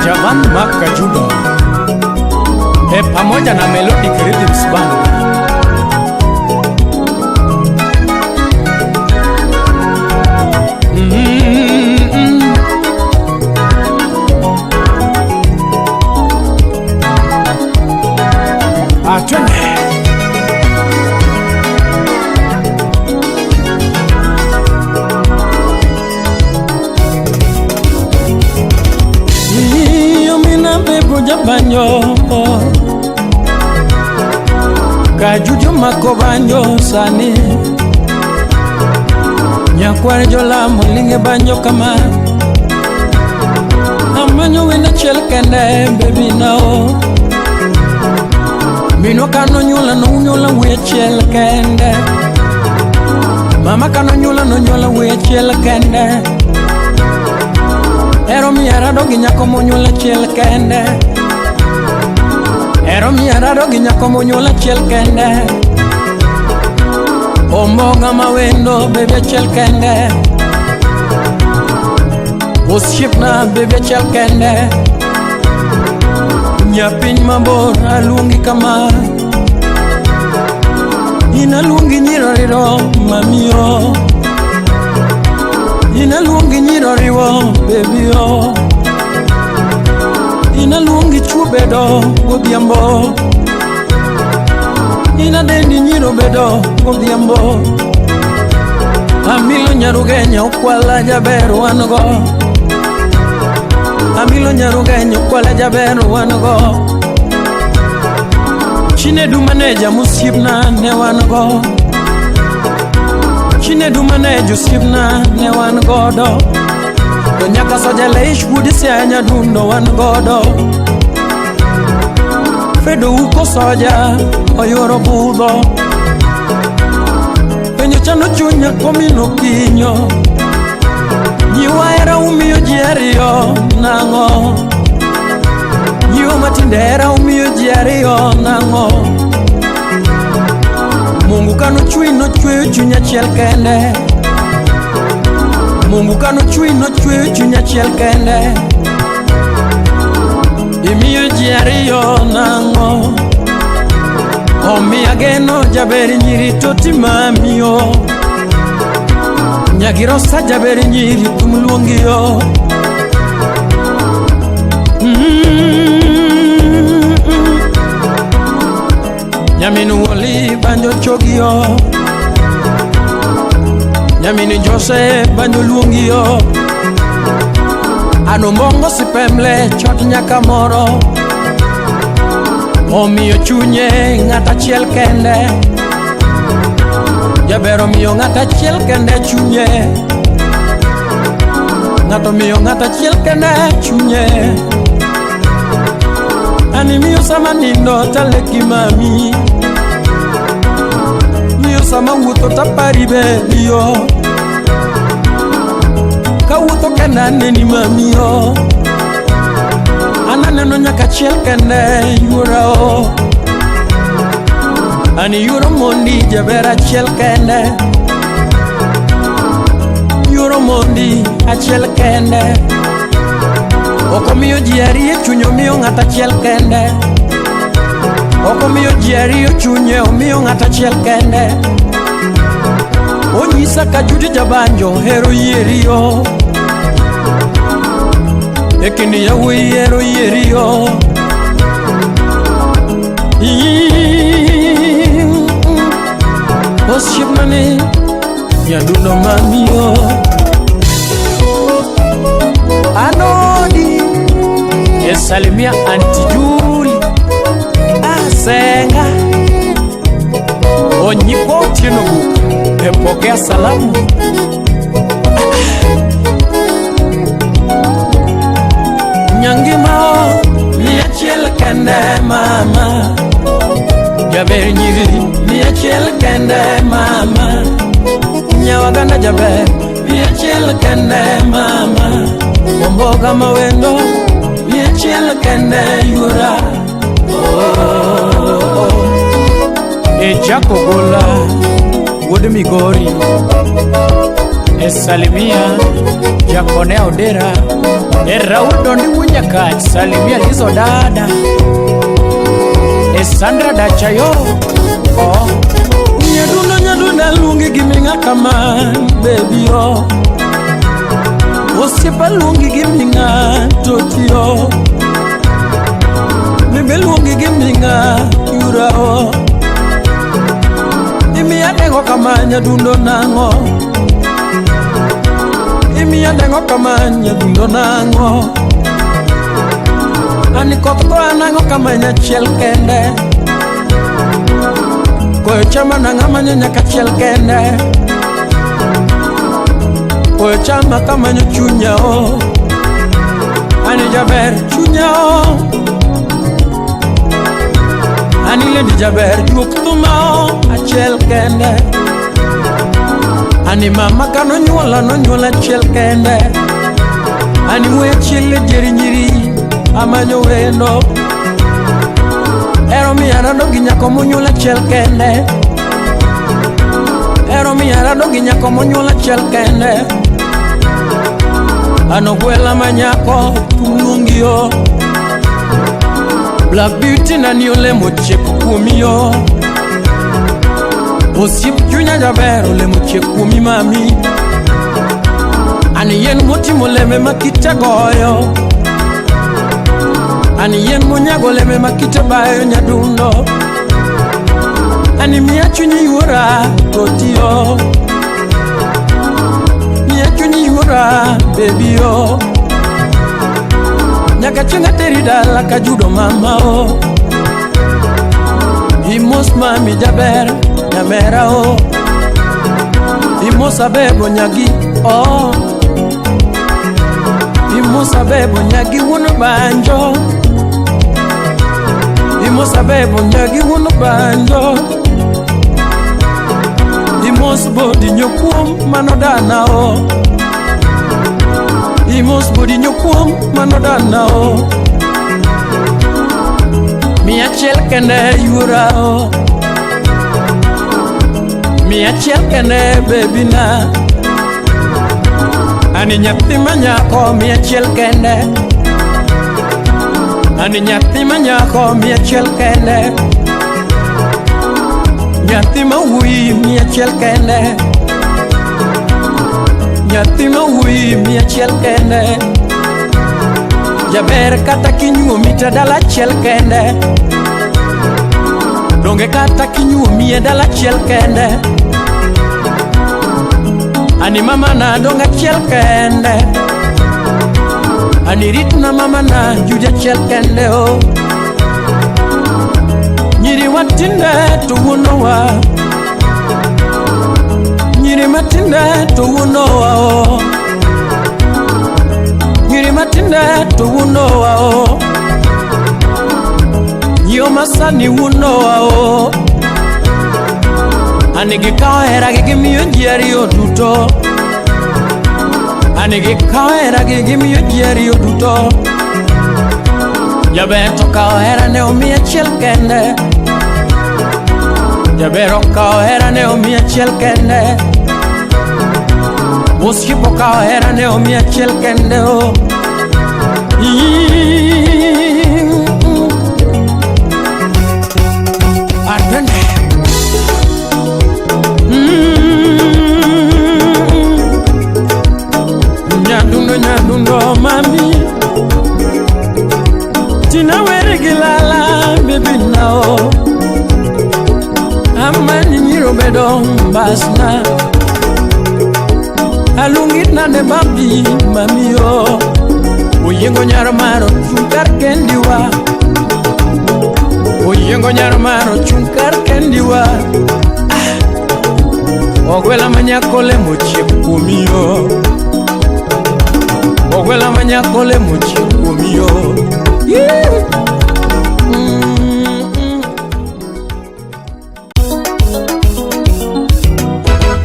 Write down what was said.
Javan Mark Kajudo pamoja na Melodic Rhythms Band. Atwende. Iyo mina bebo jabanyo Kajujo mako banjo sani Nyakwar jolamo linge banjo kama Amanyo wenda achiel kende baby nao Minwa kanonyuola nonyuola wuoyi achiel kende Mama kanonyuola nonyuola wuoyi achiel kende Ero miya rado gi nyako monyuol achiel kende Ero miya rado gi nyako monyuol achiel kende Omboga mawendo baby achiel kende Osiepna baby achiel kende Nyapiny mabor aluongi kama In aluongi nyiroriro mamiyo In aluongi nyiroriwo baby o In aluongi chuo bedo godhiambo In adendi nyiro bedo godhiambo Amilo nyarugenya okwala jaber wan go Amilo nyarugenya okwala jaber wan go Chinedu maneja mosiepna ne wan go Chinedu maneja osiepna ne wan godo To nyaka soja leish wuod Siaya nyadundo wan godo Fredo uko soja oyuoro budho Penjo chando chunya komino kinyo Nyiwa hera umiyo ji ariyo nang'o Nyiwa matinde hera umiyo ji ariyo nang'o Mungu kanochweyi nochweyo chuny achiel kende Mungu kanochweyi nochweyo chuny achiel kende Imiyo ji ariyo nang'o Omiya geno jaber nyiri toti mamiyo Nyagirosa jaber nyiri thum luongiyo Nyamin Woli banjo chogiyo Nyamin Jose banjo luongiyo Anomongo sipemle chot nyaka moro Omiyo chunye ng'at achiel kende Jaber omiyo ng'at achiel kende chunye Ng'ato miyo ng'at achiel kende chunye Ani miyo sama nindo taleki mami Miyo sama wuotho tapari bebiyo Kawuotho kenda aneni mamiyo An aneno nyaka achiel kende yuora o Ani yuoro mondi jaber achiel kende Yuoro mondi achiel kende Ok omiyo ji ariyo chunye omiyo ng'at achiel kende Ok omiyo ji ariyo chunye omiyo ng'at achiel kende Onyisa ka Judy jabanjo hero yieriyo E kind yawuoyi hero yieriyo Osiepna ni nyadundo mamiyo Anodi Esalimia Auntie Julie Asenga Onyikwa Otieno Guka epokea salamu Nyangima o mi achiel kende mama Jaber nyiri mi achiel kende mama Nyawaganda jaber mi achiel kende mama Omboga mawendo mi achiel kende yuora oh, oh. E Jack Ogola wuod Migori. E salimia Jakone Odera. E Raul Dondi Wunyakach, salimia Lizo dada. E Sandra Dachayo. Oh. Nyadundo nyadundo aluongi gi ming'a kama baby oh. Osiepa luongi gi ming'a totio. Mimbe luongi gi ming'a yura o. Imiya dengo kama nyadundo nang'o. Imiya dengo kama nyadundo nang'o. Ani koth goya nang'o kama nyachiel kende. Koyo chama nang'o amanyo nyaka achiel kende. Koyo chama kamanyo chunya o. Ani jaber chunya o. Ani lendi jaber juok thuma o achiel kende. Ani mama kanonyuola nonyuola achiel kende. Ani wuoyi achiel e dier nyiri amanyo wendo. Ero miya rado gi nyako monyuol achiel kende. Ero miya rado gi nyako monyuol achiel kende. An ogwela ma nyako thum luongi o. Black Beauty nani olemo chiek kuomi o. Osiep chunya jaber olemo chiek kuomi mami. An yien motimo oleme ma kite goyo. An yien monyago oleme ma kite bayo nyadundo. Ani miya chunyi yuora totio. Miya chunyi yuora baby o. Nyaka chieng' ateri dala kajudo mama o. Imos mami jaber nyamera o. Imos abebo nyagi o. Imos abebo nyagi wuon banjo. Imos abebo nyagi wuon banjo. Imos bodi nyokuom mano dana o. Imos bodi nyokuom mano dana o. Miya achiel kende yuora o. Miya achiel kende baby na. Ani nyathi ma nyako miya achiel kende. Ani nyathi ma nyako miya achiel kende. Nyathi ma wuoyi miya achiel kende. Nyathi ma wuoyi miya achiel kende. Jaber kata kinyuomi to dala achiel kende. Donge kata kinyuomi e dala achiel kende. Ani mama na dong achiel kende. Ani ritna mama na Judy achiel kende o. Nyiri matinde to wuondowa. Nyiri matinde to wuondowa o. Nyiri matinde to wuondowa o. Nyio masani wuondowa o. Ani gikawo heragi gimiyo ji ariyo duto. Ani gikawo heragi gimiyo ji ariyo duto. Jaber to kawo herane omiya achiel kende. Jaber okawo herane omiya achiel kende. Osiep okawo herane omiya achiel kende o. Atende. Nyadundo nyadundo mami. Tina weri gi lala baby na o. Amani nyiro bedo mbasna. Aluongi nade babi mami o. Oyiengo nyar maro chung' kar kendiwa. Oyiengo nyar maro chung' kar kendiwa. Ah. Ogwela ma nyako lemo chiek kuomi o. Ogwela ma nyako lemo chiek kuomi o.